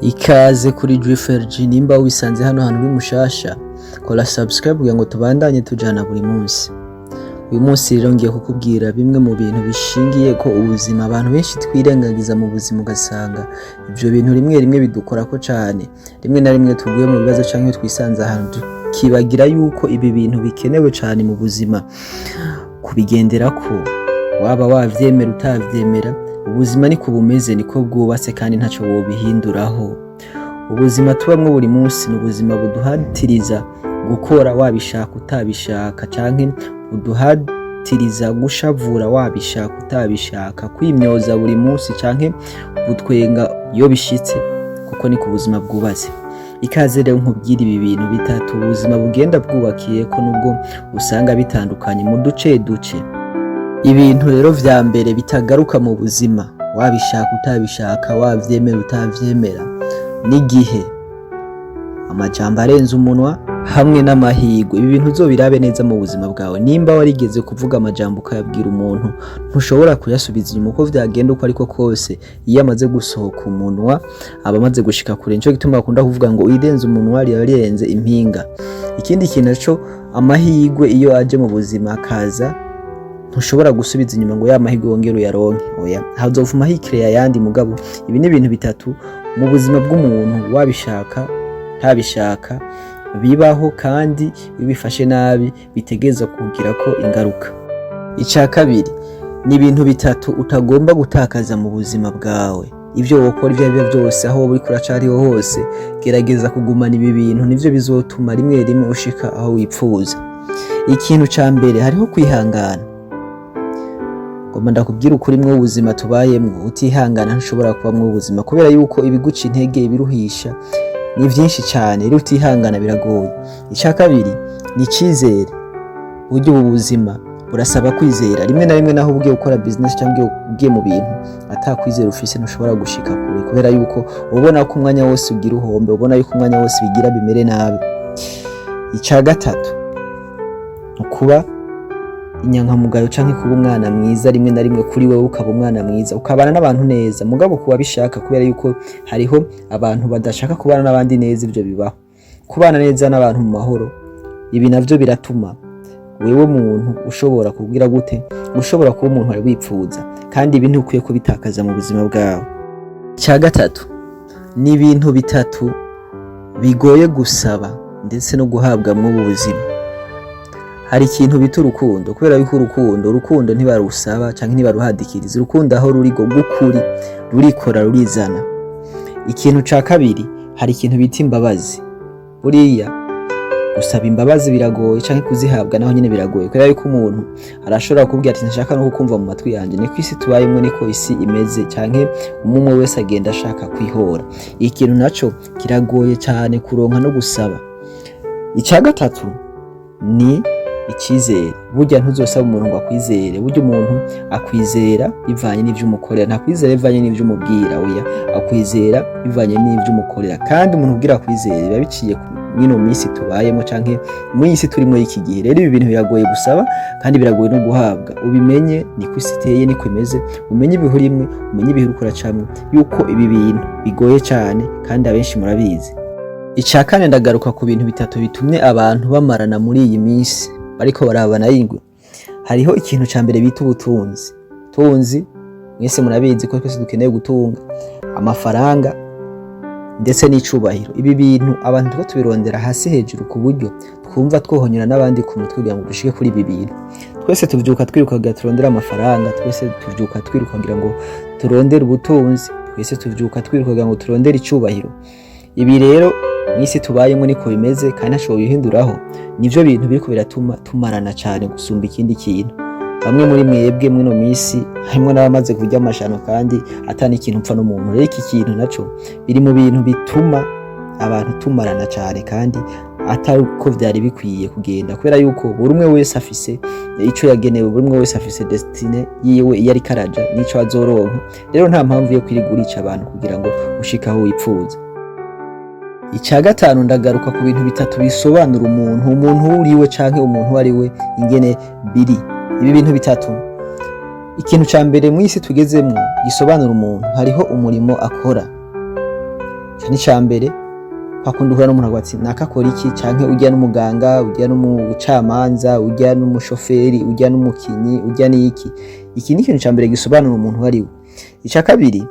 Ikaze kuri JFRG. Nimba wisanze hano hantu uri mushasha, kora subscribe kugira ngo tubandanye tujana buri munsi. Uyu munsi rero ngiye kukubwira bimwe mu bintu bishingiye ko ubuzima abantu benshi twirengagiza mu buzima, ugasanga ivyo bintu rimwe rimwe bidukorako cane. Rimwe na rimwe tuguye mu bibazo canke twisanze ahantu, tukibagira yuko ibi bintu bikenewe cane mu buzima kubigenderako. Waba wavyemera, utavyemera, ubuzima niko bumeze, niko bwubatse, kandi ntaco wobihinduraho. Ubuzima tubamwo buri munsi ni ubuzima buduhatiriza gukora, wabishaka utabishaka, canke buduhatiriza gushavura, wabishaka utabishaka, kwimyoza buri munsi canke gutwenga iyo bishitse, kuko niko ubuzima bwubatse. Ikaze rero nkubwire ibi bintu bitatu ubuzima bugenda bwubakiye ko, nubwo usanga bitandukanye mu duce duce. Ibintu rero vya mbere bitagaruka mu buzima, wabishaka utabishaka, wavyemera utavyemera, n'igihe, amajambo arenze umunwa hamwe n'amahirwe. Ibi bintu uzobirabe neza mu buzima bwawe. Nimba warigeze kuvuga amajambo ukayabwira umuntu, ntushobora kuyasubiza inyuma uko vyagenda uko ariko kose. Iyo amaze gusohoka umunwa, aba amaze gushika kure. Nico gituma bakunda kuvuga ngo irenze umunwa riba rirenze impinga. Ikindi kintu naco, amahirwe iyo aje mu buzima akaza, ntushobora gusubiza inyuma ngo ya mahirwe wongere uyaronke. Oya, hazovuma hikereya ayandi. Mugabo ibi ni ibintu bitatu mu buzima bw'umuntu, wabishaka ntabishaka, bibaho, kandi iyo ubifashe nabi bitegereza kugirako ingaruka. Ica kabiri ni ibintu bitatu utagomba gutakaza mu buzima bwawe. Ivyo wokora ivyo arivyo vyose, aho woba uriko uraca ariho hose, gerageza kugumana ibi bintu, nivyo bizotuma rimwe rimwe ushika aho wipfuza. Ikintu ca mbere, hariho kwihangana. Ngomba ndakubwira ukuri, mwo ubuzima tubayemwo, utihangana ntushobora kubamwo ubuzima, kubera yuko ibiguca intege, ibiruhisha ni vyinshi cane. Rero utihangana biragoye. Ica kabiri ni icizere. Burya ubu buzima burasaba kwizera. Rimwe na rimwe naho ugiye gukora business cyangwa ugiye mu bintu, atakwizera ufise ntushobora gushika kure, kubera yuko ubona ko umwanya wose ugira uhombe, ubona yuko umwanya wose bigira bimere nabi. Ica gatatu, ukuba inyankamugayo canke kuba umwana mwiza. Rimwe na rimwe kuri wewe ukaba umwana mwiza, ukabana n'abantu neza, mugabo kuba bishaka, kubera yuko hariho abantu badashaka kubana n'abandi neza. Ivyo bibaho. Kubana neza n'abantu mu mahoro, ibi navyo biratuma wewe muntu ushobora kubwira gute, ushobora kuba umuntu wari wipfuza, kandi ibi ntukwiye kubitakaza mu buzima bwawe. Icya gatatu ni ibintu bitatu bigoye gusaba ndetse no guhabwa muri ubu buzima. Hari ikintu bita urukundo, kubera yuko urukundo ntibarusaba canke ntibaruhadikiriza. Urukundo aho ruri rw'ukuri rurikora, rurizana. Ikintu ca kabiri, hari ikintu bita imbabazi. Buriya gusaba imbabazi biragoye, canke kuzihabwa naho nyene biragoye, kubera yuko umuntu arashobora kukubwira ati: "Nshaka no kukumva mu matwi yanje." Niko isi tubayemwo, niko isi imeze, canke umwe wese agenda ashaka kwihora. Ikintu naco kiragoye cane kuronka no gusaba. Ica gatatu ni icyizere. Burya ntuzosaba umuntu ngo akwizere. Burya umuntu akwizera bivanye n'ivyo umukorera, ntakwizera bivanye n'ivyo umubwira. Oya, akwizera bivanye n'ivyo umukorera. Kandi umuntu ubwira akwizere biba biciye mwino minsi tubayemo canke muri iyi si turimo y'iki gihe. Rero ibi bintu biragoye gusaba kandi biragoye no guhabwa. Ubimenye, niko isi iteye, niko imeze. Umenye ibihe urimwe, umenye ibihe uriko uracamwo, yuko ibi bintu bigoye cane, kandi abenshi murabizi. Ica kane, ndagaruka ku bintu bitatu bitumye abantu bamarana muri iyi minsi bariko barabana y'ingwe. Hariho ikintu ca mbere bita ubutunzi. Ubutunzi mwese murabizi ko twese dukeneye gutunga amafaranga, ndetse n'icubahiro. Ibi bintu abantu turiko tubirondera hasi hejuru, ku buryo twumva twohonyura n'abandi ku mutwe kugira ngo dushike kuri ibi bintu. Twese tuvyuka twiruka kugira turondere amafaranga, twese tuvyuka twiruka kugira ngo turondere ubutunzi, twese tuvyuka twiruka kugira ngo turondere icubahiro. Ibi rero mw'isi tubayemo niko bimeze, kandi ntaco bihinduraho. Nivyo bintu biriko biratuma tumarana cane gusumba ikindi kintu. Bamwe muri mwebwe mwino misi harimwo n'abamaze kurya amashano kandi ata n'ikintu upfa n'umuntu. Rero iki kintu naco biri mu bintu bituma abantu tumarana cane, kandi atari uko vyari bikwiye kugenda, kubera yuko buri umwe wese afise ico yagenewe, buri umwe wese afise destinée yiwe iyo ariko araja n'ico azoronka. Rero nta mpamvu yo kwirirwa urica abantu kugira ngo ushike aho wipfuza. Ica gatanu, ndagaruka ku bintu bitatu bisobanura umuntu, umuntu uriwe canke umuntu uwo ari we ingene biri. Ibi bintu bitatu, ikintu ca mbere mw'isi tugezemwo gisobanura umuntu, hariho umurimo akora. Ico ni ica mbere. Kwa kundi uhura n'umuntu akavuga ati: "Naka akora iki?" Canke urya n'umuganga, urya n'umucamanza, urya n'umushoferi, urya n'umukinyi, urya n'iki. Iki ni ikintu ca mbere gisobanura umuntu uwo ari we. Ica kabiri,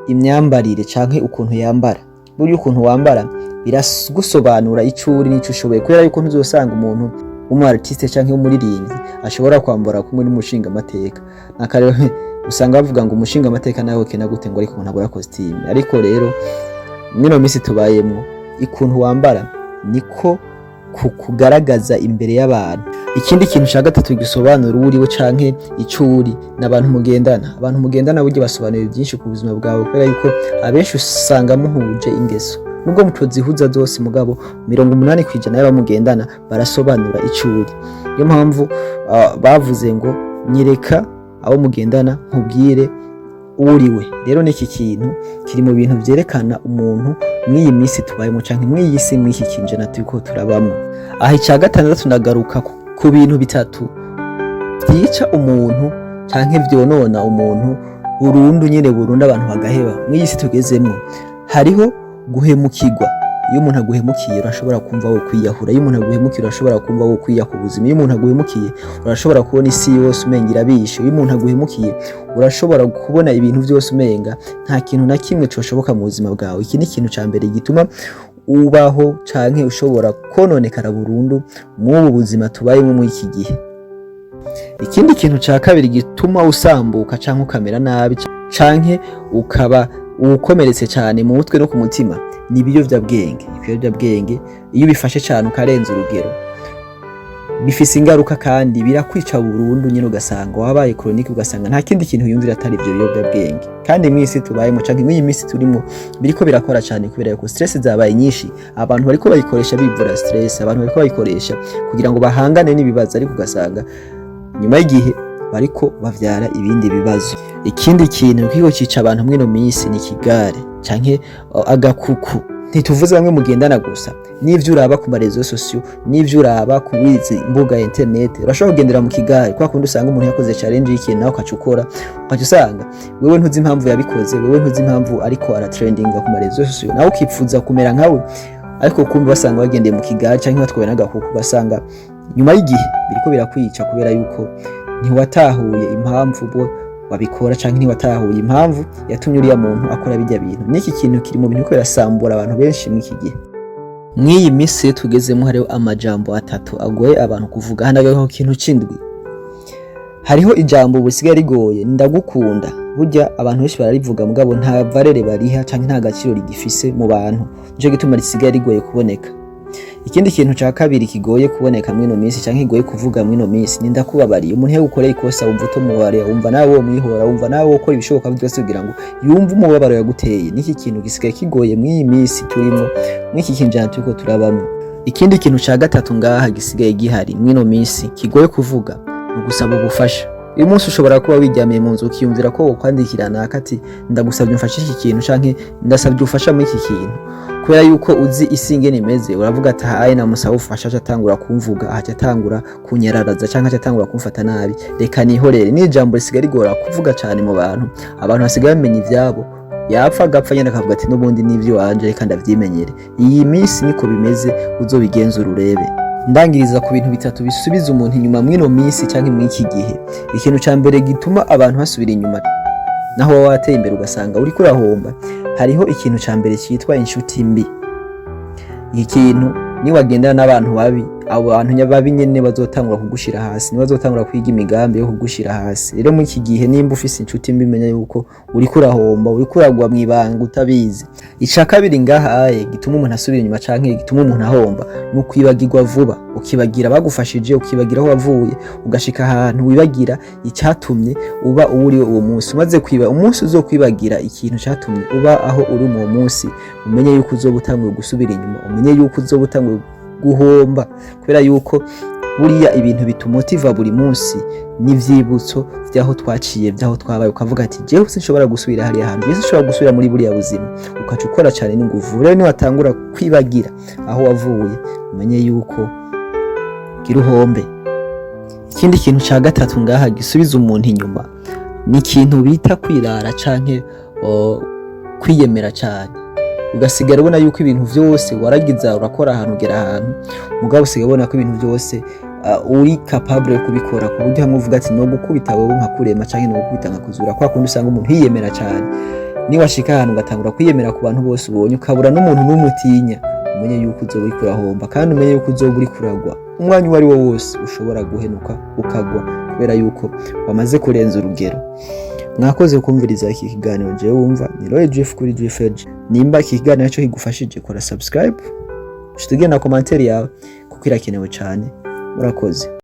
imyambarire canke ukuntu yambara. Burya ukuntu wambara biragusobanura ico uri n'ico ushoboye, kubera yuko ntuzosanga umuntu w'umu artiste canke w'umuririmbyi ashobora kwambara kumwe n'umushingamateka. Nakarero usanga bavuga ngo umushingamateka nawe kena gute ngo ariko ntabura costume. Ariko rero mwino minsi tubayemwo, ikuntu wambara niko kukugaragaza imbere y'abantu. Ikindi kintu ca gatatu gisobanura uwo uriwe canke ico uri ni abantu mugendana. Abantu mugendana burya basobanura byinshi ku buzima bwawe, kubera yuko abenshi usanga muhuje ingeso, nubwo mutozihuza zose, mugabo 80% y'abamugendana barasobanura ico uri. Niyo mpamvu bavuze ngo: "Nyereka abo mugendana nkubwire uriwe." Rero n'iki kintu kiri mu bintu vyerekana umuntu mw'iyi minsi tubayemo canke mw'iyi si, mw'iki kinjana turiko turabamwo. Aha ica gatandatu, ndagaruka ku bintu bitatu vyica umuntu canke vyonona umuntu burundu nyene burundu, abantu bagaheba mw'iyi si tugezemwo. Hariho guhemukirwa. Iyo umuntu aguhemukiye, urashobora kumva wo kwiyahura. Iyo umuntu aguhemukiye, urashobora kumva wo kwiyaka ubuzima. Iyo umuntu aguhemukiye, urashobora kubona isi yose umenga irabishe. Iyo umuntu aguhemukiye, urashobora kubona ibintu byose umenga nta kintu na kimwe coshoboka mu buzima bwawe. Iki ni ikintu ca mbere gituma ubaho canke ushobora kononekara burundu mw'ubu buzima tubayemo muri iki gihe. Ikindi kintu ca kabiri gituma usambuka canke ukamera nabi canke ukaba ukomeretse cyane mu mutwe no ku mutima ni ibiyovyabwenge. Ibiyovyabwenge iyo ubifashe cyane ukarenza urugero, bifise ingaruka kandi birakwica burundu nyine, ugasanga wabaye chronique, ugasanga nta kindi kintu yumvira atari ivyo biyovyabwenge. Kandi mw'isi tubayemo canke mw'iyi minsi turimo biriko birakora cyane, kubera yuko stress zabaye nyinshi. Abantu bariko bayikoresha bivura stress, abantu bariko bayikoresha kugira ngo bahangane n'ibibazo, ariko ugasanga nyuma y'igihe bariko bavyara ibindi bibazo. Ikindi kintu kiriko cica abantu mw'ino minsi ni ikigare canke agakuku. Ntituvuze bamwe mugendana gusa, n'ivyo uraba ku ma réseaux sociaux, n'ivyo uraba ku izi mbuga ya internet. Urashobora kugendera mu kigare, kwa kundi usanga umuntu yakoze challenge y'ikintu, nawe ukaca ukora, ukaca usanga wewe ntuzi impamvu yabikoze, wewe ntuzi impamvu ariko aratrendinga ku ma réseaux sociaux, nawe ukipfuza kumera nkawe, ariko kumbe basanga bagendeye mu kigare canke batwawe n'agakuku. Ugasanga nyuma y'igihe biriko birakwica, kubera yuko ntiwatahuye impamvu bo babikora canke ntiwatahuye impamvu yatumye uriya muntu akora bijya bintu. N'iki kintu kiri mu bintu biriko birasambura abantu benshi mw'iki gihe. Mw'iyi minsi tugezemo, hariho amajambo atatu agoye abantu kuvuga. Hanagaho kintu c'indwi, hariho ijambo busigaye rigoye: "Ndagukunda." Burya abantu benshi bararivuga, mugabo nta valeur bariha canke nta gaciro rigifise mu bantu, nico gituma risigaye rigoye kuboneka. Ikindi kintu ca kabiri kigoye kuboneka mw'ino minsi canke kigoye kuvuga mw'ino minsi ni "Ndakubabariye." Umuntu iyo agukoreye ikosa, wumva utomubabariye, wumva nawe womwihora, wumva nawe wokora ibishoboka byose kugira ngo yumve umubabaro yaguteye. N'iki kintu gisigaye kigoye mw'iyi minsi turimwo, mw'iki kinjana turiko turabamwo. Ikindi kintu ca gatatu ngaha gisigaye gihari mw'ino minsi kigoye kuvuga ni ugusaba ubufasha. Uyu munsi ushobora kuba wiryamiye mu nzu, ukiyumvira ko wokwandikira naka ati: "Ndagusabye umfashe iki kintu" canke "Ndasabye ubufasha muri iki kintu." Kubera yuko uzi isi ingene imeze, uravuga ati: "Ahaye namusaba ubufasha, aca atangura kumvuga, aca atangura kunyararaza canke aca atangura kumfata nabi, reka nihorere." Ni ijambo risigaye rigora kuvuga cane mu bantu. Abantu basigaye bamenya ivyabo, yapfa agapfa nyene, akavuga ati: "N'ubundi n'ivyo wanje, reka ndavyimenyere." Iyi minsi niko bimeze, uzobigenzura urebe. Ndangiriza ku bintu bitatu bisubiza umuntu inyuma mw'ino minsi canke mw'iki gihe. Ikintu ca mbere gituma abantu basubira inyuma, naho waba wateye imbere ugasanga uriko urahomba, hariho ikintu ca mbere cyitwa inshuti mbi. Iki kintu, niwagendana n'abantu babi, abo bantu babi nyene bazotangura kugushira hasi, nibo bazotangura kwiga imigambi yo kugushira hasi. Rero muri iki gihe, nimba ufise inshuti mbi, menya yuko uriko urahomba, uriko uragwa mw'ibanga utabizi. Ica kabiri ngahaye gituma umuntu asubira inyuma canke gituma umuntu ahomba ni ukwibagirwa vuba. Ukibagira bagufashije, ukibagira aho wavuye, ugashika ahantu wibagira icyatumye uba uwo uriwe uwo munsi. Umaze kwiba, umunsi uzokwibagira ikintu catumye uba aho uri uwo munsi, umenye yuko uzoba utanguye gusubira inyuma, umenye yuko uzoba utanguye guhomba, kubera yuko buriya ibintu bitumotiva buri munsi n'ivyibutso vy'aho twaciye, vy'aho twabaye. Ukavuga ati: "Jewe sinshobora gusubira hariya hantu, jewe sinshobora gusubira muri buriya buzima." Ukaca ukora cane n'inguvu. Rero niwatangura kwibagira aho wavuye, umenye yuko gira uhombe. Ikindi kintu ca gatatu ngaha gisubiza umuntu inyuma ni ikintu bita kwirara canke kwiyemera cane. Ugasigara ubona yuko ibintu vyose waragiza, urakora ahantu, ugera ahantu, mugabo usigaye ubona ko ibintu vyose uri capable yo kubikora, ku buryo hamwe uvuga ati: "No gukubita wewe nkakurema canke no gukubita nkakuzura." Kwa kundi usanga umuntu yiyemera cyane. Niwashika ahantu ugatangura kwiyemera ku bantu bose ubonye, ukabura n'umuntu n'umutinya, umenye yuko uzoba uriko urahomba, kandi umenye yuko uzoba uriko uragwa. Umwanya uwo ari wo wose ushobora guhenuka ukagwa, kubera yuko wamaze kurenza urugero. Mwakoze kumviriza iki kiganiro. Jewe wumva ni Roy Jeff kuri GFG. Nimba iki kiganiro cyo kigufashije, kora subscribe, ushitugire na commentaire yawe kuko irakenewe cyane. Murakoze.